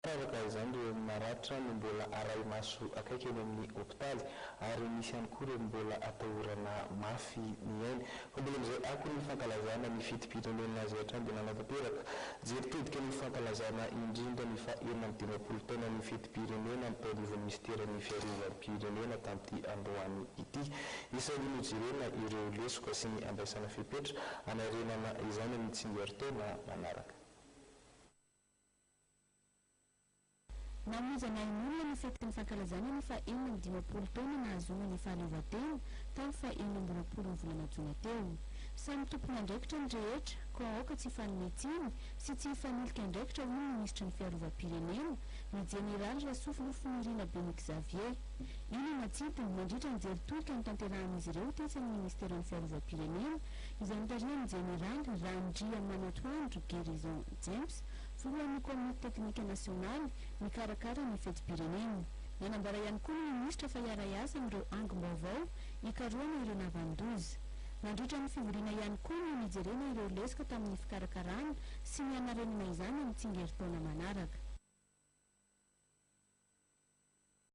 Maro araka izany ireo maratra no mbola arahi-maso akaiky eny amin'ny hopitaly ary misy ihany koa ireo mbola atahorana mafy ny ainy. Fa mbola amin'izay akon'ny fankalazana ny fetim-pirenena izay hatrany dia nanatanteraka jery todika ny fankalazana indrindra ny faha 56 taonan'ny fetim-pirenena ny tao anivon'ny minisiteran'ny fiarovam-pirenena tamin'ity androany ity. Isan'ny nojerena ireo lesoka sy ny andraisana fepetra hanarenana izany amin'ny tsingerin-taona manaraka. Namoizana ain'olona ny fetin'ny fankalazana ny faha 56 taona nahazoana ny fahaleovantena tamin'ny faha 26 ny volana jona teo. Samy tompon'andraikitra ny rehetra, koa aoka tsy hifanome tsiny sy tsy hifanilika andraikitra hoy ny minisitry ny fiarovam-pirenena, ny jeneraly Rasoafilofonirina Béni Xavier. Io no natsidiny nandritra ny jery tolika notanterahan'izy ireo tetsy amin'ny minisiteran'ny fiarovam-pirenena izay notarihan'ny jeneraly Randriamanatoandro Guérison James, Filohan'ny Komity teknika nasionaly mikarakara ny fetim-pirenena. Nanambara ihany koa ny minisitra fa hiara-hiasa amin'ireo angom-baovao hikarohana ireo nahavanon-doza. Nandritra ny fivoriana ihany koa no nijerena ireo lesoka tamin'ny fikarakarana sy ny hanarenana izany amin'ny tsingerin-taona manaraka.